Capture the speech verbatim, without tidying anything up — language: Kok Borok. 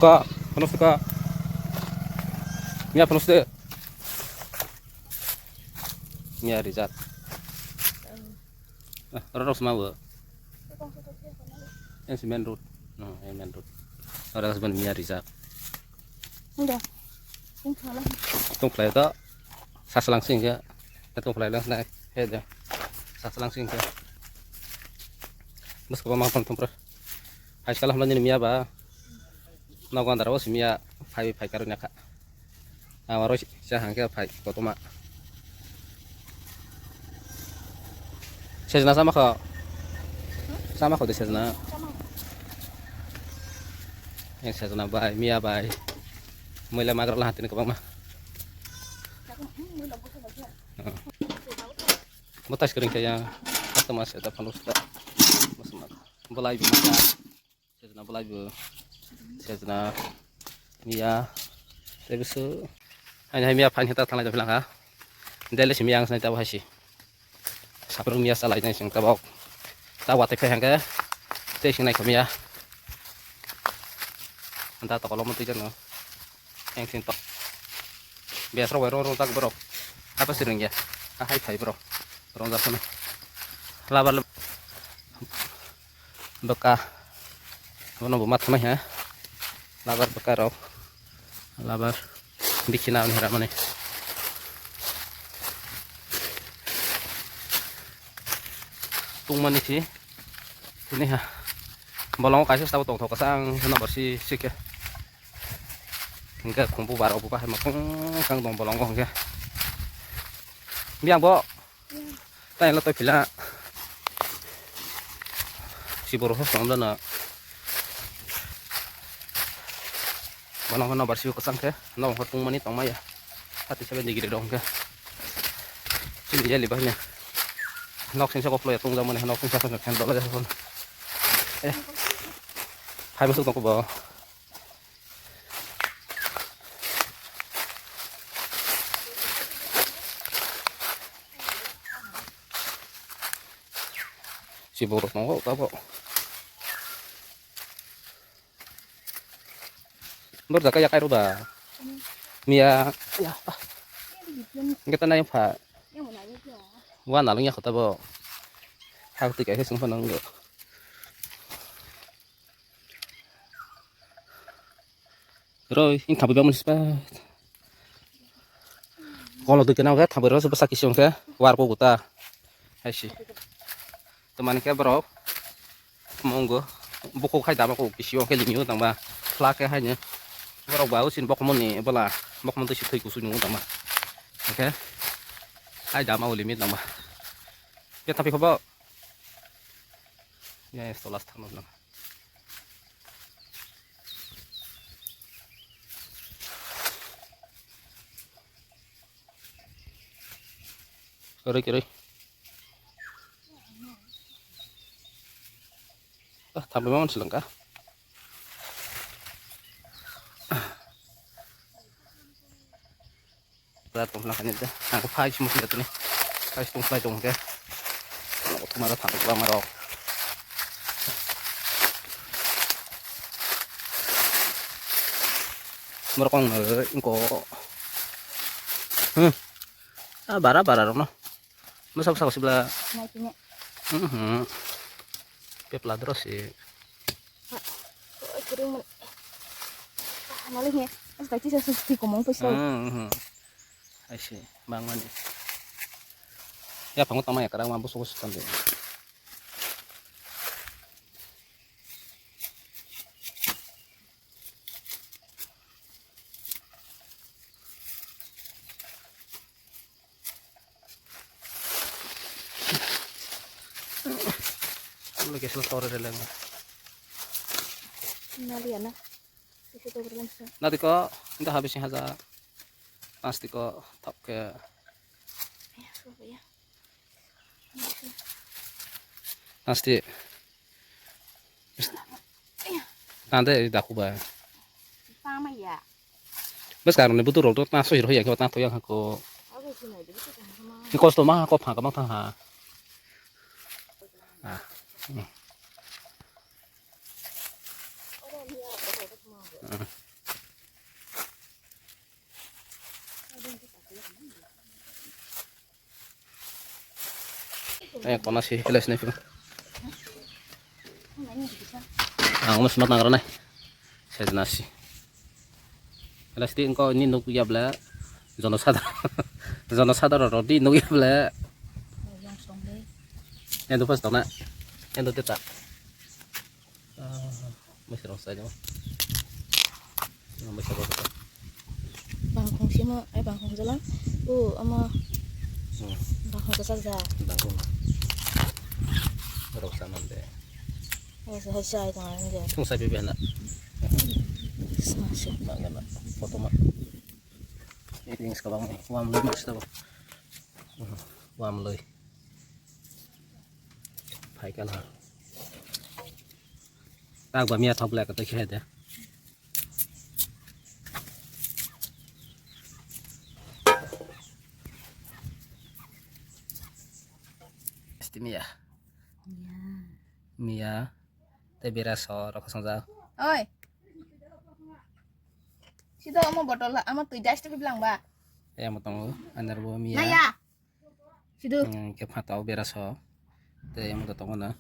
Ka, phano suka. Miya phano sude. Miya rijak. Ah, oro rok sma bo. Yang si main road. No, yang main road. Oro rok sma miya rijak. Udah. Tungkhala. Tungkhala to. Saslang sing ya. Tungkhala lang nai. He ja. Saslang sing ya. Bus ko ma phone tumpra. Hai sekali hamla nini miya ba. Nogo andar o simiya phai phai karwi nakha. Aro sa hangke phai kotoma. Sejna sama kho. Sama kho de sejna. Yang sejna bai, miya bai. Muila magra lah hatini kwbangma. Mutas kering kaya. Kotoma sejna phano sejna. Belai bo masa. Sejna belai bo. Sejna miya. Tei bisu. Haini hai miya phaini ta thanglai da bilang ha. Daily si miya ang sinai tabo hai si. Saprung miya salai nai sing tabok. Ta watwi phai hangke. Tei sing nai kho miya. Anta to kolom twi jano. Yang sing to. Bias rok bai rong rong tak borok. Apa sih rengya? Ahai thai borok. Rong jak sana. Labar lab-, beka. Bono bo matha mai ha. Labar beka rok. Labar. Bikina on hera mani. Tungmani si. Ini ha. Bolong kaisa sabo tongthok kasa ang hwnba si sikhe. Hingke khumbu bar obo bahai ma kung kang dong bolongo hingke. Biyang bo. Tei lo toi phila. Si borok se song dono. Bono hwnba si kwchang khe. Nok hor tungmani tongmaya. Thirty seven degree dong hingke. Sini jeli bahai ne. Nok singsa koklo ya tungja mani nok singsa khe khen dolo ya. Eh. Hai masuk tongko bo. Si borok tongo tabok. Bor jaka yakai roba. Miya ya. Geta nai pha. Wa nalung ya khota bo. Hak tik ai sung pha nang. Roi, ing thabi bamani spa. Kolo dui kena khe thabi rw sapa sakisi ong khe war ko guta. Hai si. Tamani khe borok mongo buku khai dama ko kisi ong khe limi o tangba. Khla khe hai ni. Borok ba usin bokmoni bola bokmon twi si thwi kusu ni tangba. Oke. Hai dama o limi tangba. Ye thabi khobo. Ye solas thangno. Keroi, keroi. Ah, thambai mangan silang ka. Rat tong lang kani da. Ang phai simo sila tuni. Phai stung phai tong ke. Ano ko tumara thang ko maro. Moro kong na ko. Hmm. Ah, bara bara rok no. Masa masa ko sibla. Nai tini. Hmm. Pepla dro si. Ha. Oh, kering men. Ah, nalih ni. Es tadi saya susu komong pes lo. Hmm. Aisi, bang mani. Ya pangut tama ya karang mampu suku sukan de. Lagi sel tore de lagi. Nali ana. Isi to berlangsa. Nadi ko, inda habis ni haja. Pasti ko thok ke. Ya, so ya. Pasti. Tande daku ba. Sama ya. Bes karone butu rok to ta soi ro ya ko ta to yang ko. Ni kosto ma ko pha ka ma tha ha. Ah. Hmm. Eh, kona si, kelas ni pura. Ang mas mat nang ranai. Saya nasi. Kelas di engkau ini nuk ya bela. Jono sadar. Jono sadar rodi nuk ya bela. Yang tu pas tona. Yang tu teta. Ah, masih rong saja. Masih rong saja. Bangkong simo, ai bangkong jalan. Oh, ama. Hmm. Bangkong jalan ja. Bangkong. Rok saman de. Hai sa, hai sa, ai tong ai de. Tung sai bebe na. Sa, sa. Ma gana. Foto ma. Ini sekarang wam loi mas tabo. Wam loi. Phai kala. Tak ba miya thok le ka to khe de. Esti miya. Miya. Te bera so rok song ja. Oi. Sido amo botol amo tui jas te bilang ba. Eh, amo tongo. Andar bo miya. Naya. Sido. Hmm, ke phatao bera so. Te amo to tongo na.